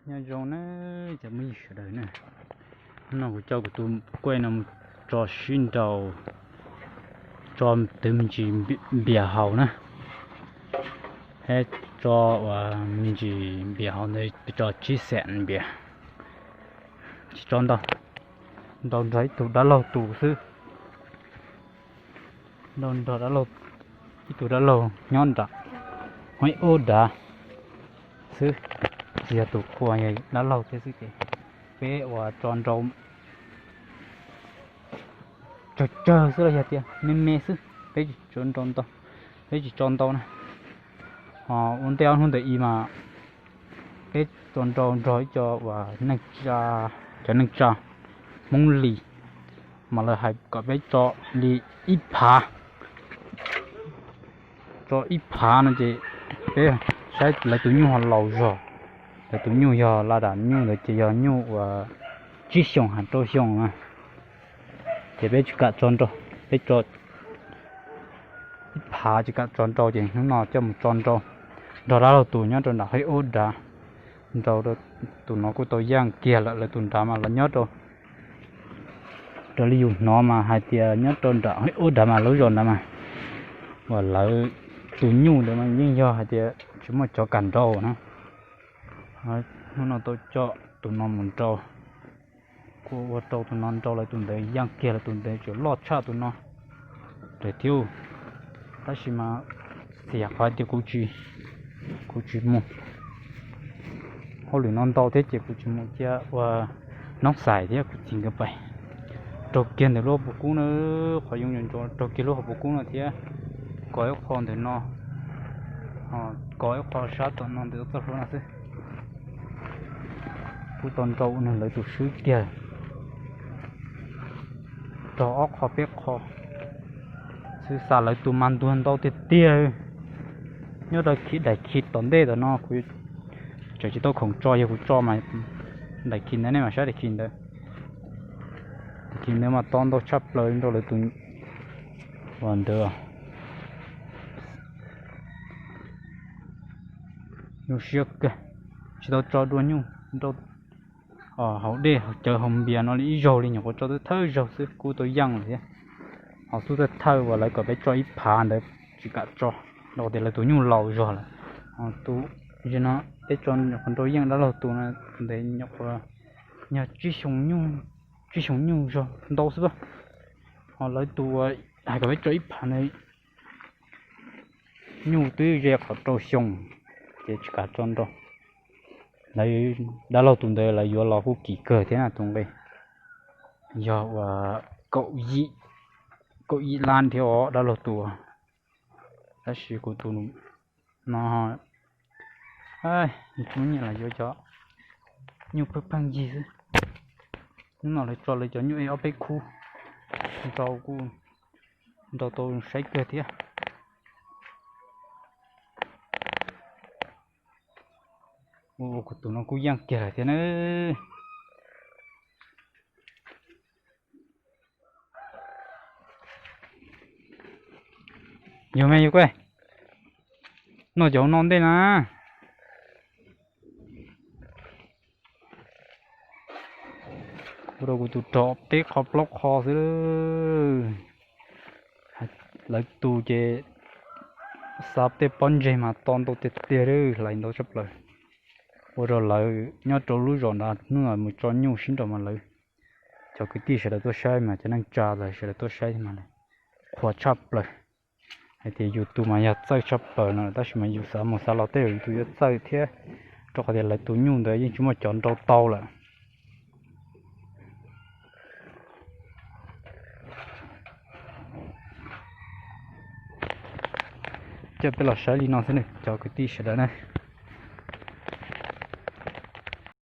Nyob zoo na cov phooj ywg sawv daws na, hnub no kuv coj kuv tus kuaj no mus tso sib nraus, tso twv me ntsis npias haus na, thiab tso uas me ntsis npias haus ntawd tso tsib xees npias, tsis tso ntau, nraus nrog ib tug dab laug tus xwb. Nraus nrog ib tug dab laug nyob nram hav ub dav xwb, tsis yog tus qhua, yog dab laug thiab xwb ces peb uas tso nraus tsawg tsawg xwb los yog tias me me xwb, peb tsis tso ntau, peb tsis tso ntau na. Ho ua ntej ob hnub ntawd i mas peb tso nraus nrog ib co uas cov neej tsa Hmoob Lis mas lawv hais kom peb tso li ib phav, tso ib phav no ces peb saib lawv tus nyuj ho laus zog. Lawv tus nyuj yog la dam nyuj ntawd ces yog nyuj uas tsib xyoos hais rau xyoo na, ces peb tsis kam tso nraus, peb tso ib phav tsis kam tso nraus ces hnub no coj mus tso nraus nrog dab laug tus nyob rau nram hav ub dav. Nraus rau tus no kuj tau yaj kiag lawm, lawv tus nrad mas los nyob rau, raws li yus hnov mas hais tias nyob rau nram hav ub dav mas lub zos nrad mas uas lawv tus nyuj ntawd mas yeej yog hais tias tsis muaj cov kam nraus na. Hnub no tau coj tus no mus nraus, kuj ua rau tus no nraus lawv tus ntawd yaj kiag lawm, tus ntawd tseem loj tshaj tus no lawm thiab. Tab sis mas xiam qhov tias kuv tsis, kuv tsis mus hauj lwm no ntau thiab ces kuv tsis mus cia ua noob xais thiab kuv txiv nkawd pais. Raug kiag ntawm lub hauv paus kub na, qhov yoov ntsuav raug kiag lub hauv paus kub no thiab, kov ib qho ntawm no, kov ib qho sab tom no ntawm txoj hlua no xwb. Kuj tau nraus ua nws lawv tus swb kiag, raug ob qho peb qho xwb, xa lawv tus mas ntuag ntau tiag tiag. Nyob rau khi daim khi tom ntej tom no kuv tseem tsis tau khoom tso, yog kuv tso mas daim khi ntawd nej mam saib daim khi ntawd. Daim khi ntawd mas to ntau tshaj plaws nraus lawv tus uas ntawd. Nyuj siab kawg, tsis tau tso dua nyuj nraus hauv dej cawv hauv npias no li ib zaug li, nyuam qhuav tso thawj zaug xwb kuj tau yaj lawm thiab. Ho xub thawj thawj uas lawv kom peb tso ib phav ntawd tsis kam tso, rau qhov tias lawv tus nyuj laus zog lawm. Ho tus no peb tso nyuam qhuav nraus yeej dab laug tus no, tus ntawd nyuam qhuav yog tsib xyoo nyuj zog ntau xwb. Ho lawv tus uas hais kom peb tso ib phav ntawd nyuj twb ze qhov rau xyoo, ces tsis kam tso nraus. Lawv dab laug tus ntawd lawv yuav los kuj kim kawg thiab na tus nqi, yog uas kaum yim lab thiab os dab laug tus. Tab sis kuv tus no, nws tsis muaj nyiaj los yuav cov nyuj pheej pheej yig xwb. Hnub no lawv tso lawv cov nyuj ib ob peb khub, nraus kuj nraus tau saib kawg thiab. Ua kuv tus no kuj yaj kiag lawm thiab na. Yog me yog kuj noj cov hauv no ntej na. Ua rau kuv tus rog peb qho plaub qho xwb. Lawv tus ces xa tej pob ntseg mas to ntau tiag tiag li, hlais ntau tshaj plaws. Ua rau lawv nyob rau lub zos nrad hnub no mus tso nyuj sib nraus mas lawv, cov kwv tij sawv daws tuaj saib mas cov neej tsa los sawv daws tuaj saib mas lawv qhuas tshaj plaws. Hais tias yus tus mas yog txawj tshaj plaws no tab sis mas yus xav mus xav los tej zaum yus tus yuav txawj thiab, rau qhov tias lawv tus nyuj ntawd yeej tsis muaj cov nraus tau lawm. Coj peb los saib li no xwb na cov kwv tij sawv daws na.